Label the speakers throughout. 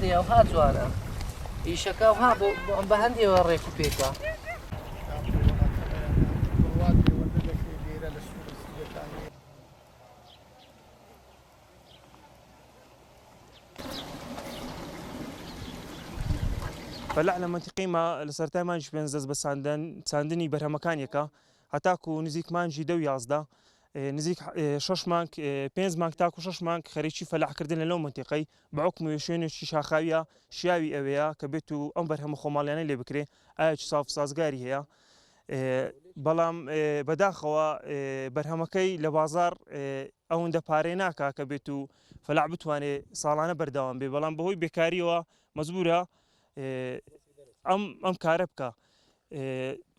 Speaker 1: هەندێ ئەوها جوانە ئیشەکە ئەوها بۆ بە هەندێوە ڕێک و پێکە.
Speaker 2: فەلاح لە مەنتیقەی ما لە سەرەتای مانگی پێنج دەست بە چاندنی بەرهەمەکانیەکە هەتاکو نزیک مانگی دە و 11 نزیک شەش مانگ پێنج مانگ تاکو شەش مانگ خەریکی فەلاحکردن لە لەو مەنتیقەی بە حوکمی شوێنێکی شاخاویە شیاوی ئەوەیە کە بێت و ئەم بەرهەمە خۆماڵیانەی لێ بکرێ ئاوێکی ساف سازگاری هەیە بەڵام بەداخەوە بەرهەمەکەی لە بازار ئەوەندە پارەی ناکا کە بێت و فەلاح بتوانێ ساڵانە بەردەوام بێ بەڵام بەهۆی بێکاریەوە مەجبورە ئەم ئەم کارە بکە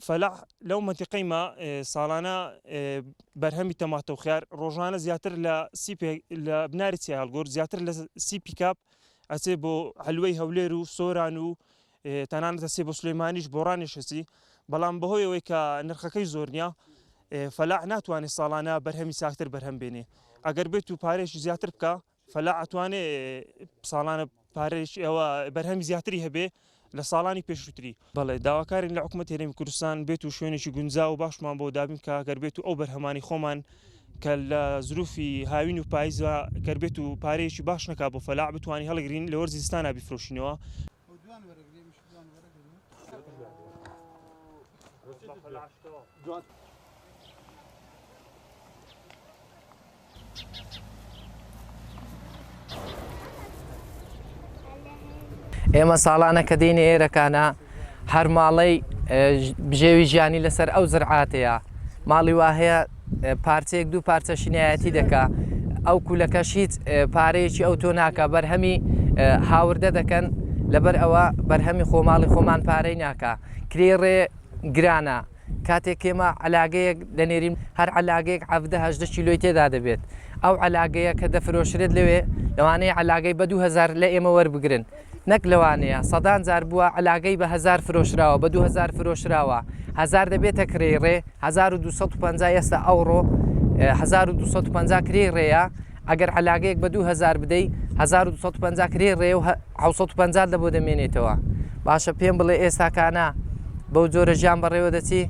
Speaker 2: فەلاح لەو مەنتیقەی ما ساڵانە بەرهەمی تەماتە و خیار ڕۆژانە زیاتر لە سی لە بناری چیای هەڵگورد زیاتر لە سی پیکاپ ئەچێ بۆ حلوەی هەولێر و سۆران و تەنانەت ئەچێ بۆ سلێمانیش بۆ ڕانیش ئەچی بەڵام بەهۆی ئەوەی کە نرخەکەی زۆر نییە فەلاح ناتوانێت ساڵانە بەرهەمی چاکتر بەرهەم بێنێ ئەگەر بێت و پارێکی زیاتر بکە فەلاح ئەتوانێ ساڵانە پارێکی ئەوە بەرهەمی زیاتری هەبێ لە ساڵانی پێشووتری. بەڵێ داواکارین لە حکومەتی هەرێمی کوردستان بێت و شوێنێکی گونجاو و باشمان بۆ دابین بکا گەر بێت و ئەو بەرهەمانەی خۆمان کە لە زروفی هاوین و پایزا گەر بێت و پارەیەکی باش نەکا بۆ فەلاح بتوانین هەڵیگرین لە وەرزی زستانا بیفرۆشینەوە.
Speaker 1: ئێمە ساڵانە کە دێینە ئێرەکانە هەر ماڵەی بژێوی ژیانی لەسەر ئەو زرعاتەیە ماڵی وا هەیە پارچەیەک دوو پارچە شینایەتی دەکا ئەو کولەکەش هیچ پارەیەکی ئەو تۆ ناکە بەرهەمی هاوردە دەکەن لەبەر ئەوە بەرهەمی خۆماڵی خۆمان پارەی ناکا کرێ ڕێ گرانە کاتێک ئێمە عەلاگەیەک دەنێرین هەر عەلاگەیەک 17 18 کیلۆی تێدا دەبێت ئەو عەلاگەیە کە دەفرۆشرێت لەوێ لەوانەیە عەلاگەی بە 2000 لە ئێمە وەربگرن نەک لەوانەیە سەدان جار بووە عەلاگەی بە هەزار فرۆشراوە بە 2000 فرۆشراوە هەزار دەبێتە کرێی ڕێ 1250 ئێستا ئەوڕۆ 1250 کرێی ڕێیە ئەگەر عەلاگەیەک بە 2000 بدەی 1250 کرێی ڕێ و 750 لە بۆ دەمێنێتەوە باشە پێم بڵێ ئێستاکانە بەو جۆرە ژیان بەڕێوە دەچی؟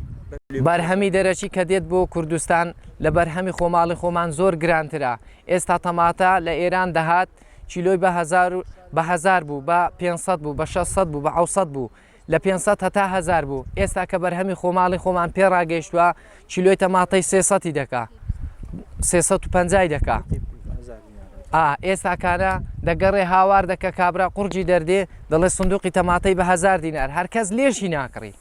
Speaker 1: بەرهەمی دەرەکی کە دێت بۆ کوردستان لە بەرهەمی خۆماڵی خۆمان زۆر گرانترە ئێستا تەماتە لە ئێران دەهات کیلۆی بە هەزار بە هەزار بوو بە 500 بوو بە 600 بوو بە 600 بوو لە 500 هەتا هەزار بوو ئێستا کە بەرهەمی خۆماڵی خۆمان پێ ڕاگەیشتووە کیلۆی تەماتەی 300 دەکا 350 دەکا ئا ئێستاکانە دەگەڕێ هاوار دەکە کابرا قوڕگی دەردێ دەڵێ سندوقی تەماتەی بە هەزار دینار هەرکەس لێشی ناکڕی.